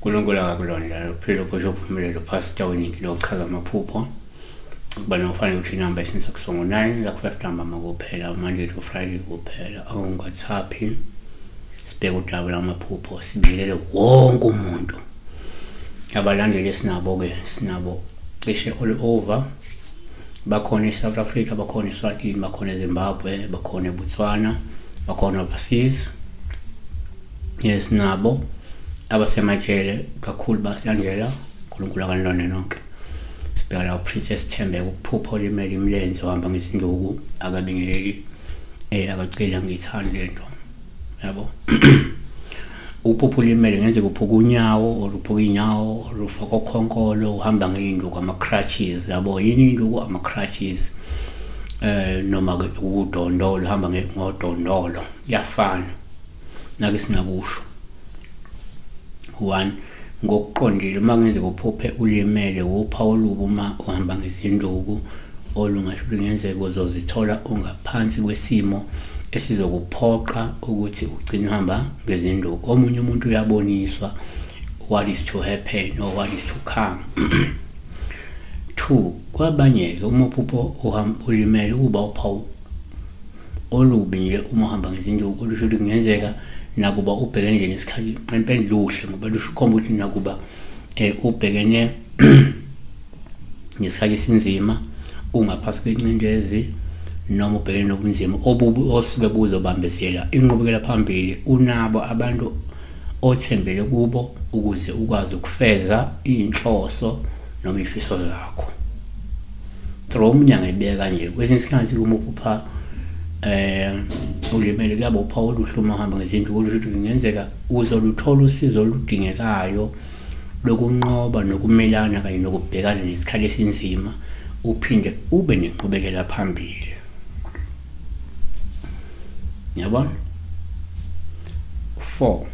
uNkulunkulu akakulonda uphilo kusho uphumelelo pastor weningi lochaza amaphupho ukuba nokufanele ukuthi inamba esinisa kusongo 9 la-5 ntambama kuphela Monday to Friday kuphela awungathaphi sibheke udaba lamaphupho sibingelele wonke umuntu abalandeli esinabo-ke sinabo cishe all over bakhona e-South Africa, bakhona eSwatini, bakhona eZimbabwe, bakhona eBotswana, bakhona overseas. Yes, nabo abasemajele kakhulu basilandela. uNkulunkulu akanilonde nonke. Sibheka la uPrincess Thembeka ukuphupha olimele imilenze uhamba ngezinduku akabingeleli akaceli angiyithandi lento. Yabo. Uphupha ulimele ngenzeka uphuka unyawo or uphuka iy'nyawo or ufaka okhonkolo uhamba ngey'nduku ama-crutches yabo yini iy'nduku ama-crutches noma ke udondolo uhamba ngodondolo kuyafana nake singakusho one ngokuqondile uma kungenzeka uphuphe ulimele wupha olubi uma uhamba ngezinduku olungasho ukuthi kungenzeka uzozithola ungaphansi kwesimo esizokuphoqa ukuthi ugcine uhamba ngezinduku. Omunye umuntu uyaboniswa what is to happen or what is to come. Two, kwabanye-ke uma uphupho ulimele kuba uphawu olubi nje uma uhamba ngezinduku olusho ukuthi kungenzeka nakuba ubhekene nje nesikhathi empeleni luhle ngoba lusho ukhomba ukuthi nakuba ubhekene ngesikhathi esinzima ungaphasi kwencindezi noma ubhekene nobunzima obubi osuke buzobambezela inqubekela phambili unabo abantu othembele kubo ukuze ukwazi ukufeza iy'nhloso noma iy'fiso zakho. Throw umnyango ebeka kanje kwesinye isikhathi uma uphupha ulimele kuyaba uphawu oluhle uma uhamba ngezindlu olusho ukuthi kungenzeka uzoluthola usizo oludingekayo lokunqoba nokumelana kanye nokubhekana nesikhathi esinzima uphinde ube nenqubekela phambili. Yabona? 4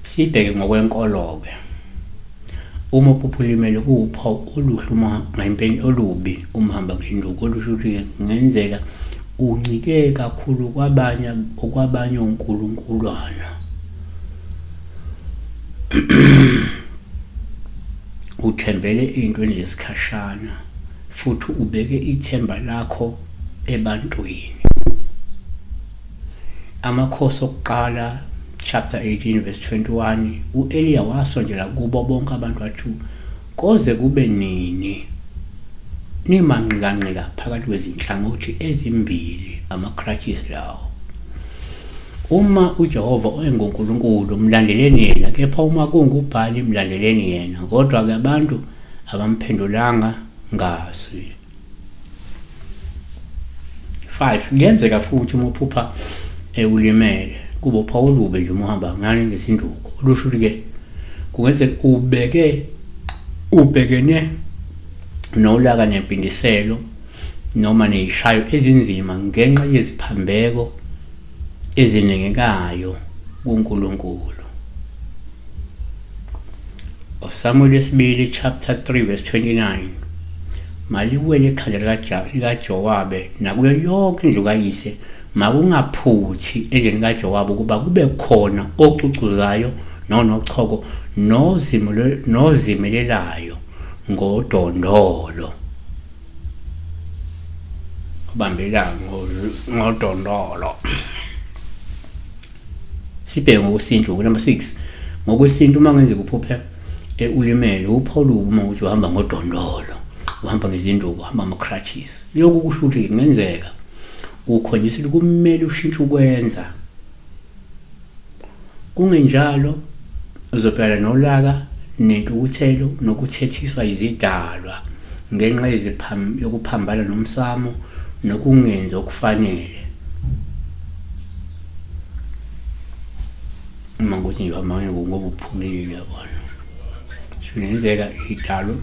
sibheke ngokwenkolo-ke uma uphupha ulimele kuwuphawu oluhle uma ngempeni olubi uma uhamba ngenduku olusho ukuthi kungenzeka uncike kakhulu kwabanye okwabanye onkulunkulwana uthembele ey'ntweni zesikhashana futhi ubeke ithemba lakho ebantwini. Amakhosi okuqala chapter 18 verse 21 u-Eliya wasondela kubo bonke abantu wathi koze kube nini nimanqikanqika phakathi kwezinhlangothi ezimbili ama-crutches lawo. Uma uJehova enguNkulunkulu mlandeleni yena, kepha uma kunguBhali mlandeleni yena. Kodwa-ke abantu abamphendulanga ngazwi. 5 kuyenzeka futhi uma uphupha ulimele kuba uphawu olubi nje uma uhamba ngani ngezinduku olusho ukuthi-ke kungenzeka ubeke ubhekene nolaka nempindiselo noma ney'shayo ezinzima ngenxa yeziphambeko ezinengekayo kuNkulunkulu. USamuel wesibili chapter 3 verse 29 maliwele ekhanda likaJowabe nakuyo yonke indlu kayise makungaphuthi endlini kaJowabe ukuba kube khona ocucuzayo nonochoko nozimelelayo ngodondolo ubambela ngodondolo sibheke ngokwesintu number 6 ngokwesintu uma ngenzeka uphuphe ulimele uphawu uma ukuthi uhamba ngodondolo uhamba ngezinduku uhamba ama-crutches lokhu kusho ukuthi kungenzeka ukhonjiswa ukuthi kumele ushintshe ukwenza Kungenjalo uzobhekana nolaka nentukuthelo nokuthethiswa yizidalwa ngenxa yokuphambana nomsamo nokungenzi okufanele. Uma ukuthi nje uhamba ngoba uphumile uyabona. Kungenzeka idalwa